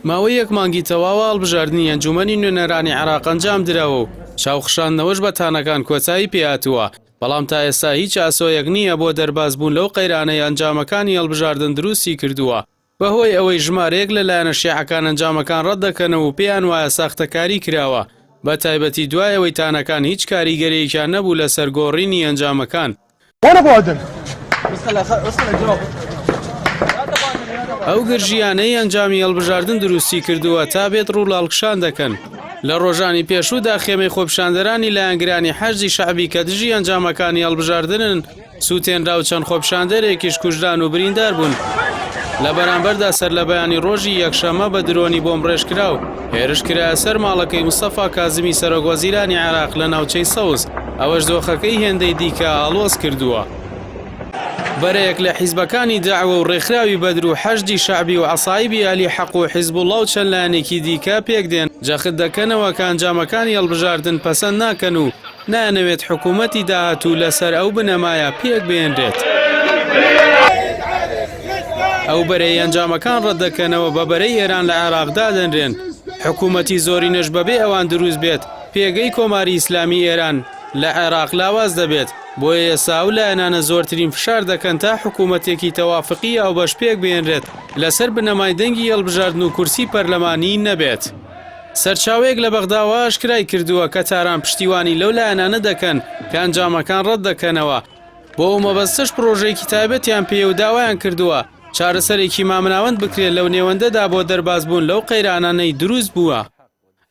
ماوەی یەک مانگی تەواوە هەڵبژاردنی ئەنجوومەنی نوێنەرانی عێراق ئەنجامدراوە و چاوخشاندنەوەش بە تانەکان کۆتایی پێهاتووە، بەڵام تا ئێستا هیچ ئاسۆیەک نییە بۆ دەربازبوون لەو قەیرانەی ئەنجامەکانی هەڵبژاردن دروستی کردووە، بەهۆی ئەوەی ژمارەیەک لە لایەنە شیعەکان ئەنجامەکان ڕەتدەکەنەوە و پێیان وایە ساختەکاری کراوە، بەتایبەتی دوای ئەوەی تانەکان هیچ کاریگەرییەکیان نەبوو لەسەر گۆڕینی ئەنجامەکان. ئەو گرژییانەی ئەنجامی هەڵبژاردن دروستی کردووە تا بێت ڕوو لە هەڵکشان دەکەن. لە ڕۆژانی پێشوودا خێمەی خۆپیشاندەرانی لایەنگرانی حەشدی شەعبی کە دژی ئەنجامەکانی هەڵبژاردنن سووتێنرا و چەند خۆپیشاندەرێکیش کوژران و بریندار بوون. لە بەرامبەردا سەرلەبەیانی ڕۆژی یەکشەممە بە درۆنی بۆمبڕێژکراو هێرش کرایە سەر ماڵەکەی مستەفا کازمی سەرۆک وەزیرانی عێراق لە ناوچەی سەوز، ئەوەش دۆخەکەی هێندەی دیکە ئاڵۆز کردووە. بەرەیەک لە حیزبەکانی دەعوە و ڕێکخراوی بەدر و حەشدی شەعبی و عەسایبی ئەهلی حەق و حیزبوڵڵا و چەند لایەنێکی دیکە پێکدێن، جەخت دەکەنەوە کە ئەنجامەکانی هەڵبژاردن پەسەند ناکەن و نایانەوێت حکوومەتی داهاتوو لەسەر ئەو بنەمایە پێکبهێنرێت. ئەو بەرەی ئەنجامەکان ڕەتدەکەنەوە بە بەرەی ئێران لە عێراق دادەنرێن، حکوومەتی زۆرینەش بەبێ ئەوان دروست بێت، پێگەی کۆماری ئیسلامی ئێران لە عێراق لاواز دەبێت، بۆیە ئێستا ئەو لایەنانە زۆرترین فشار دەکەن تا حکوومەتێکی تەوافقی هاوبەش پێکبهێنرێت لەسەر بنەمای دەنگی هەڵبژاردن و کورسی پەرلەمانی نەبێت. سەرچاوەیەک لە بەغداوە ئاشکرای کردووە کە تاران پشتیوانی لەو لایەنانە دەکەن کە ئەنجامەکان ڕەت دەکەنەوە، بۆ ئەو مەبەستەش پڕۆژەیەکی تایبەتیان پێیە و داوایان کردووە چارەسەرێکی مامناوەند بکرێت لەو نێوەندەدا بۆ دەربازبوون لەو قەیرانانەی دروست بووە.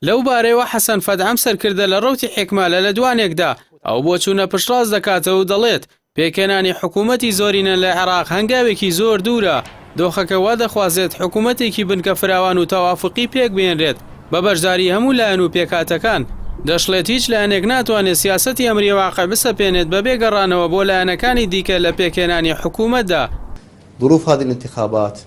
لەو بارەیەوە حەسەن فەدعەم سەرکردە لە ڕەوتی حیکمە لە لێدوانێکدا ئەو بۆچوونە پشتڕاست دەکاتەوە و دەڵێت، پێکهێنانی حکوومەتی زۆرینە لە عێراق هەنگاوێکی زۆر دوورە، دۆخەکە وا دەخوازێت حکوومەتێکی بنکە فراوان و تەوافوقی پێکبهێنرێت بە بەشداری هەموو لایەن و پێکهاتەکان. دەشڵێت هیچ لایەنێک ناتوانێت سیاسەتی ئەمری واقع بسەپێنێت بەبێ گەڕانەوە بۆ لایەنەکانی دیکە لە پێکهێنانی حکوومەتدا. ظروف هذه الانتخابات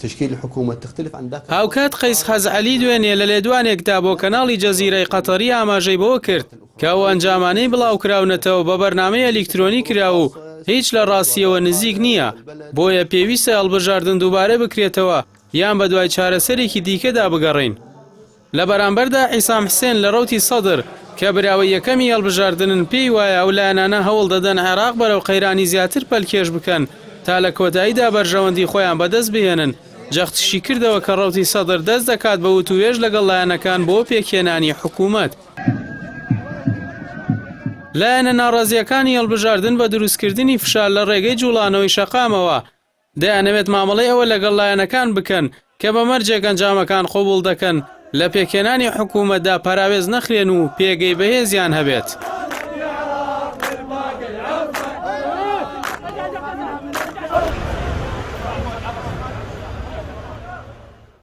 تشکیل الحکومە تختلف عن ذاک. هاوکات قەیس خەزعەلی دوێنێ لە لێدوانێکدا بۆ کەناڵی جەزیرەی قەتەری ئاماژەی بەوە کرد کە ئەو ئەنجامانەی بڵاوکراونەتەوە بە بەرنامەی ئەلیکترۆنی کراوە و هیچ لە ڕاستییەوە نزیک نییە، بۆیە پێویستە هەڵبژاردن دووبارە بکرێتەوە یان بەدوای چارەسەرێکی دیکەدا بگەڕێین. لە بەرامبەردا عیسام حسێن لە ڕەوتی سەدر، کە براوەی یەکەمی هەڵبژاردنن، پێی وایە ئەو لایەنانە هەوڵ دەدەن عێراق بەرەو قەیرانی زیاتر پەلکێش بکەن تا لە کۆتاییدا بەرژەوەندی خۆیان بەدەست بهێنن، جەختیشی کردەوە کە ڕەوتی سەدر دەست دەکات بە وتووێژ لەگەڵ لایەنەکان بۆ پێکهێنانی حکوومەت. لایەنە ناڕازییەکانی هەڵبژاردن بە دروستکردنی فشار لە ڕێگەی جوڵانەوەی شەقامەوە، دەیانەوێت مامەڵەی ئەوە لەگەڵ لایەنەکان بکەن کە بە مەرجێک ئەنجامەکان قبوڵ دەکەن لە پێکهێنانی حکوومەتدا پەراوێز نەخرێن و پێگەی بەهێزیان هەبێت.